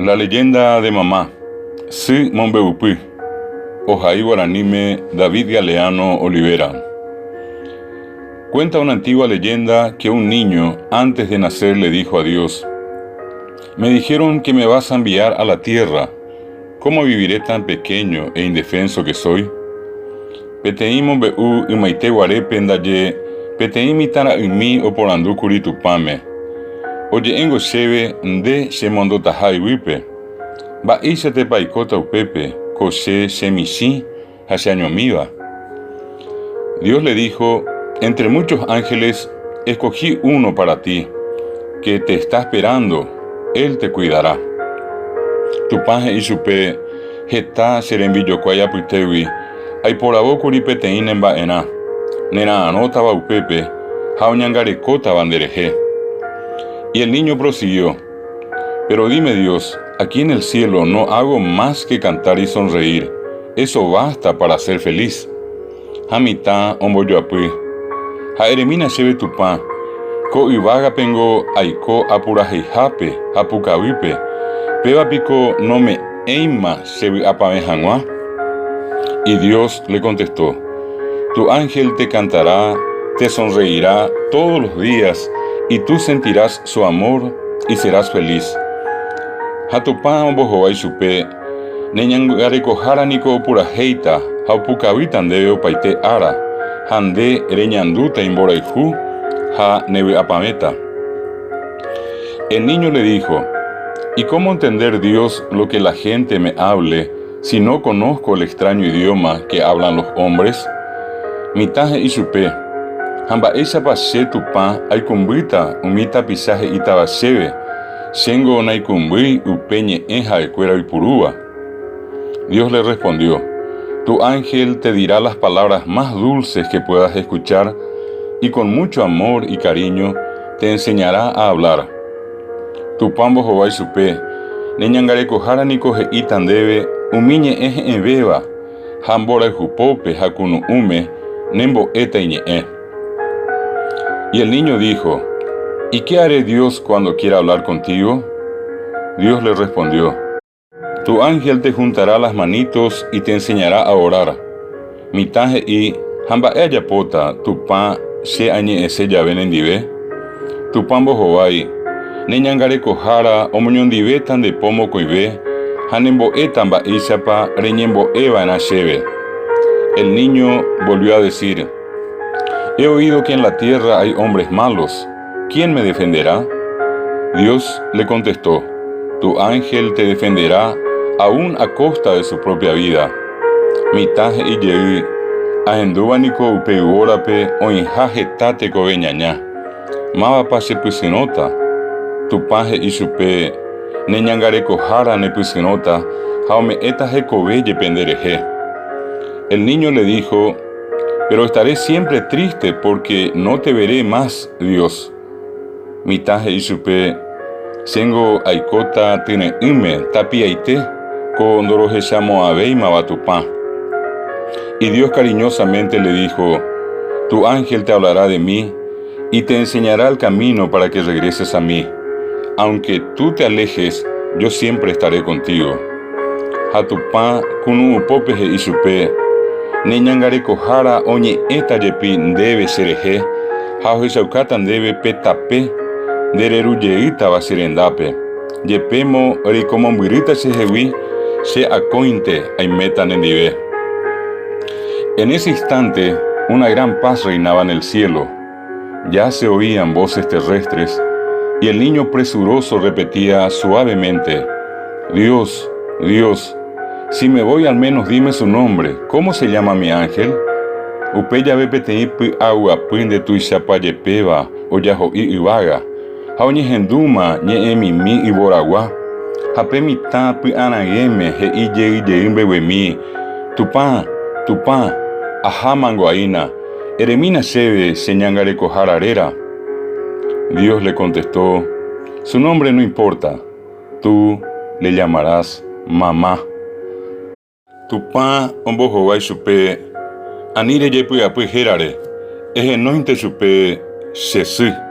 La leyenda de mamá, sy mombe'upy, ohai guaraníme David Galeano Olivera. Cuenta una antigua leyenda que un niño antes de nacer le dijo a Dios, Me dijeron que me vas a enviar a la tierra, ¿cómo viviré tan pequeño e indefenso que soy? Peteĩ mombe'u ymaite guarépe ndaje peteĩ mitãra'ymi oporandúkuri Tupãme, Oje'éngo chéve nde chemondotaha yvýpe. Mba'éichatepa aikóta upépe ko che chemichĩ ha cheañomíva? Dios le dijo, Entre muchos ángeles escogí uno para ti, que te está esperando, él te cuidará. Tupã he'i chupe, Heta che rembijokuái apytégui aiporavókuri peteĩ ne mba'erã, nera'arõtava upépe ha oñangarekótava nderehe. Y el niño prosiguió, Pero dime Dios, aquí en el cielo no hago más que cantar y sonreír, eso basta para ser feliz. Ha mitã ombojoapy, Ha eremína chéve Tupã, ko yvágapengo aiko apuraheihápe ha pukavýpe, péva piko nome'ẽima che vy'apavẽ hag̃ua? Y Dios le contestó, Tu ángel te cantará, te sonreirá todos los días y tú sentirás su amor y serás feliz. Ha Tupã ombohovái chupe, Ne ñangarekohára niko opurahéita ha opukavýta ndéve opaite ára, ha nde reñandúta imborayhu ha nevy'apavẽta. El niño le dijo, ¿Y cómo entender Dios lo que la gente me hable si no conozco el extraño idioma que hablan los hombres? Mitã he'i chupe, Ha mba'éichapa che, Tupã, aikũmbýta umi tapicha he'ítava chéve, Chéngo naikũmbýi upe ñe'ẽ ha'ekuéra oipurúva. Dios le respondió, Tu ángel te dirá las palabras más dulces que puedas escuchar y con mucho amor y cariño te enseñará a hablar. Tupã ombohovái chupe, Ne ñangarekohára niko he'íta ndéve umi ñe'ẽ he'ẽvéva ha mborayhupópe ha kunu'ũme nembo'éta iñe'ẽ. Y el niño dijo, ¿Y qué haré Dios cuando quiera hablar contigo? Dios le respondió, Tu ángel te juntará las manitos y te enseñará a orar. Mitã he'i, Ha mba'e ajapóta, Tupã, che añe'ẽse jave nendive? Tupã ombohovái, Ne ñangarekohára omoñondivéta nde po mokõive ha nembo'éta mba'éichapa reñembo'e va'erã chéve. El niño volvió a decir, He oído que en la tierra hay hombres malos, ¿quién me defenderá? Dios le contestó, Tu ángel te defenderá aún a costa de su propia vida. Mitã he'i jey, Ahendúva niko upe yvórape oĩha heta tekove ñaña. Mávapa che pysyrõta? Tupã he'i chupe, Ne ñangarekohára ne pysyrõta ha ome'ẽta hekove jepe nderehe. El niño le dijo, Pero estaré siempre triste porque no te veré más, Dios. Mitã he'i chupe, Chéngo aikóta tyre'ỹme tapiaite ko ndorohechamo'ãvéimava Tupã. Y Dios cariñosamente le dijo, Tu ángel te hablará de mí y te enseñará el camino para que regreses a mí. Aunque tú te alejes, yo siempre estaré contigo. Ha Tupã kunu'upópe he'i chupe, Ne ñangarekohára oñe'ẽta jepi ndéve che rehe ha ohechaukáta ndéve pe tape nde reru jeýtava che rendápe. Jepémo reikomombyrýta che hegui, che akóinte aiméta nendive. En ese instante, una gran paz reinaba en el cielo. Ya se oían voces terrestres y el niño presuroso repetía suavemente, Dios, Dios, si me voy al menos dime su nombre, ¿cómo se llama mi ángel? Upe jave peteĩ py'aguapy ndetuichapajepéva ojaho'i yvága, ha oñehendúma ñe'ẽmimi yvoragua, ha pe mitã py'aragẽme he'i jey jey mbeguemi, Tupã, Tupã, ahámango aína, eremína chéve che ñangarekohára réra. Dios le contestó, Su nombre no importa, tú le llamarás mamá. Tupã ombohovái chupe, Ani rejepy'apy hérare, ehenóinte chupe che sy.